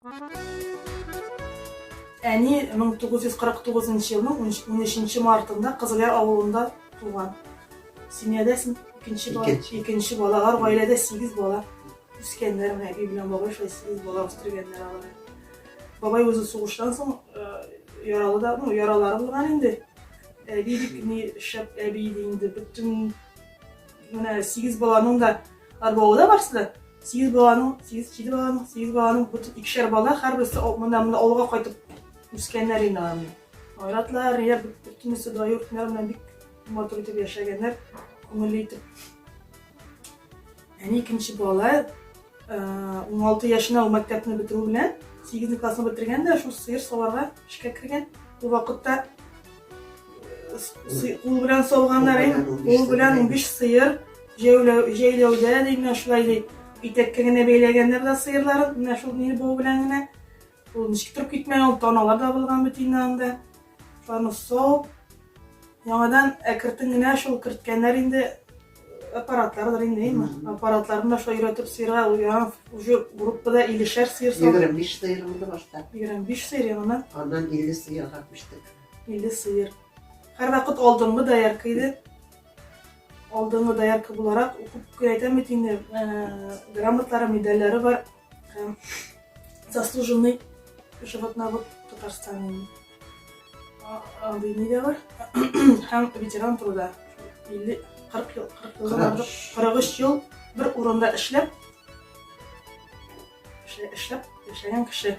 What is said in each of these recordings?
Әни 1949 елның 13 мартында Кызылъяр авылында туган. Семьяда икенче бала, икенче бала. Алар гаиләдә 8 бала үскәннәр. Менә әби белән бабай шулай 8 бала үстергәннәр алар. Бабай үзе сугыштан соң яралы да, ну, яралары булган инде. Әби бик ни шәп әби иде инде. Бөтен менә 8 баланың да арбавы да барсы да. 8 баланың, 8, 7 баланың, 8 баланың бөтен икешәр бала, һәрберсе монда монда авылга кайтып үскәннәр инде алар. Айратлар, я бөтенесе дә йортлар белән бик матур итеп яшәгәннәр, күңелле итеп. Әни икенче бала, 16 яшенә ул мәктәпне бетерү белән 8 классны бетергән дә шул сыер саварга эшкә кергән. Ул вакытта кул белән сауганнар инде, кул белән 15 сыер җәйләүдә ди, менә шулай ди. Итәккә генә бәйләгәннәр дә сыерларын, менә шул ни бау белән генә. Ул ничек торып китмәгән, ул таналар да булган бит инде анда. Шуларны савып, яңадан әкертен генә шул керткәннәр инде аппаратлардыр инде, әйме? Аппаратларны да шулай өйрәтеп сыерга, ул яңа уже группада 50-шәр сыер савып. 25 сыер булды башта. 25 сыер яңадан. Аннан 50 сыерга күчтек. 50 сыер. Һәрвакыт алдынгы доярка иде. Алдынгы доярка буларак, күп кенә әйтәм бит инде, грамотлары, медальләре бар. Һәм заслуженный животновод Татарстана. Андый ни дә бар. Һәм ветеран труда. 50, 40 ел, 40 елдан артык, 43 ел бер урында эшләп, эшләп яшәгән кеше.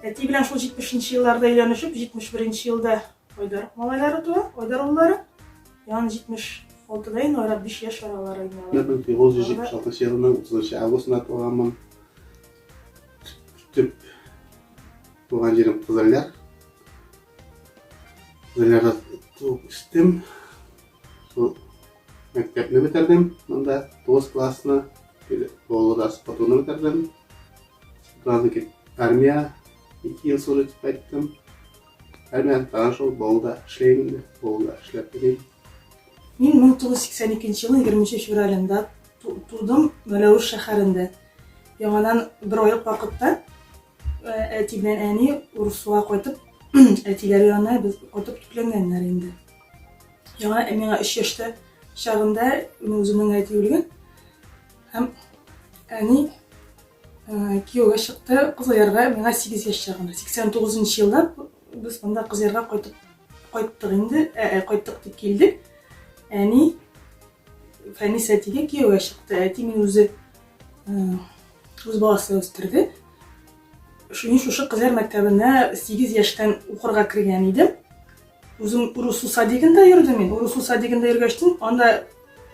Әти белән шул 70 елларда өйләнешеп, 71 елда Айдар малайлары туа, Айдар уллары. Ян 76-да инде Айрат 5 яшь аралары инде. 1976 елның 30 августында туганмын. Төп туган җирем Кызылъяр. Кызылъярда туып үстем. Шул мәктәпне бетердем. Монда 9 классны, Баулыда СПТУны бетердем. СПТУдан китеп армия 2 ел служить кайттым. Армиядан тагын шул Баулыда эшләйм инде. Баулыда эшләп йөрим. Мин 1982 елның 23 февралендә тудым Мәләвез шәһәрендә. Яңадан бер айлык вакытта әти белән әни Урыссуга кайтып, әтиләре янына без кайтып төпләнгәннәр инде. Яңа миңа 3 яшьтә чагында минем үземнең әти үлгән. Һәм әни кияүгә чыкты Кызылъярга миңа 8 яшь чагында. 89 елда без монда Кызылъярга кайтып кайттык инде, ә, кайттык дип килдек. Әни Фәнис әтигә кияүгә чыкты. Әти мине үзе үз баласы үстерде. Мин шушы Кызлар мәктәбенә 8 яшьтән укырга кергән идем. Үзем Урусу садигында йөрдем мин. Урусу садигында йөргәчтен, анда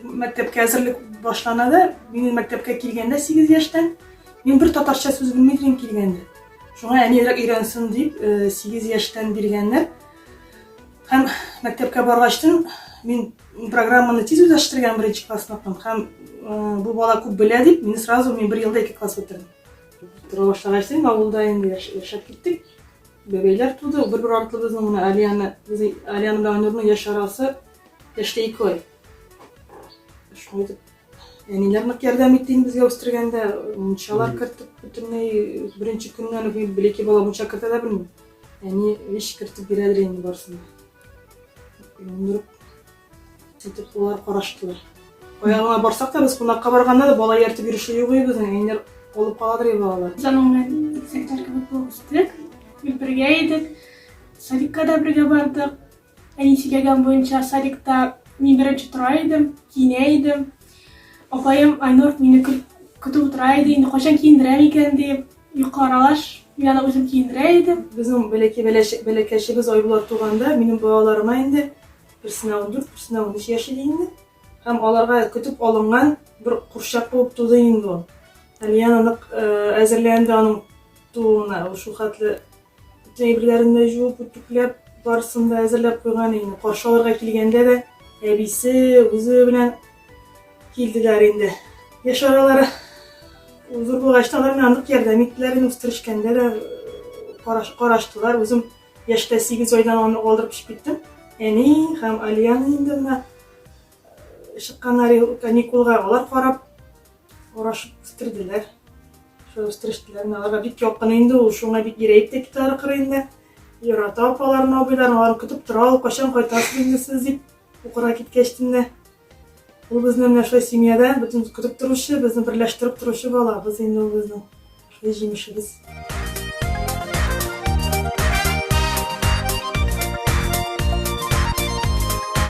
мәктәпкә әзерлек башлана да, мин мәктәпкә килгәндә 8 яшьтән, мин бер татарча сүз белми идем килгәндә. Шуңа әнирәк өйрәнсен дип, 8 яшьтән биргәннәр. Һәм мәктәпкә баргачтын мин программаны тиз үзләштергән беренче классныкын һәм бу бала күп белә дип, мине сразу мин бер елда ике класс бетердем. Тора башлагач, авылда инде яшәп киттек. Бәбәйләр туды, бер-бер артлы безнең менә Алияны, безнең Алияны белән Айнурның яшь арасы яшьтә ике ай. Шулай итеп, әниләр нык ярдәм итте инде безгә үстергәндә, мунчалар кертеп, бөтенләй беренче көннән үк мин бәләкәй бала мунча кертә дә белмим. Әни вещь кертеп бирәдер инде барысын да. Юындырып, итеп алар караштылар. Кая гына барсак та, без кунакка барганда да бала ияртеп йөреше юк иде безнең, әниләр алып каладыр иде балалар. Без аның белән игезәкләр кебек булып үстек. Без бергә идек. Садикка да бергә бардык. Әни сөйләгән буенча, садикта мин беренче тора идем, киенә идем. Апаем Айнур мине көтеп утыра иде, инде кайчан киендерәм икән дип. Йокы аралаш, мин аны үзем киендерә идем. Безнең бәләкәй бәләкәчебез Айбулат туганда, минем балаларыма инде берсенә 14, берсенә 13 яшь иде инде. Һәм аларга көтеп алынган бер курчак булып туды инде ул. Әлияна нык әзерләнде аның тууына. Ул шул хәтле бөтен әйберләрен дә җуып, үтүкләп, барысын да әзерләп куйган инде. Каршы алырга килгәндә дә әбисе үзе белән килделәр инде. Яшь аралары зур булгач та алар миңа нык ярдәм иттеләр инде, үстерешкәндә дә караштылар. Үзем яшьтә 8 айдан аны алдырып төшеп киттем. Әни һәм Алияна инде менә чыкканнар каникулга, алар карап, карашып үстерделәр. Шулай үстерештеләр. Менә аларга бик якын инде ул, шуңа бик ирәеп тә китә алар кырыенда. Ярата апаларын, абыйларын, алар көтеп тора, ул кайчан кайтасыз инде сез дип, укырга киткәч төнлә. Ул безнең менә шулай семьяда бөтен көтеп торучы, безне берләштереп торучы балабыз инде ул безнең. Шулай җимешебез.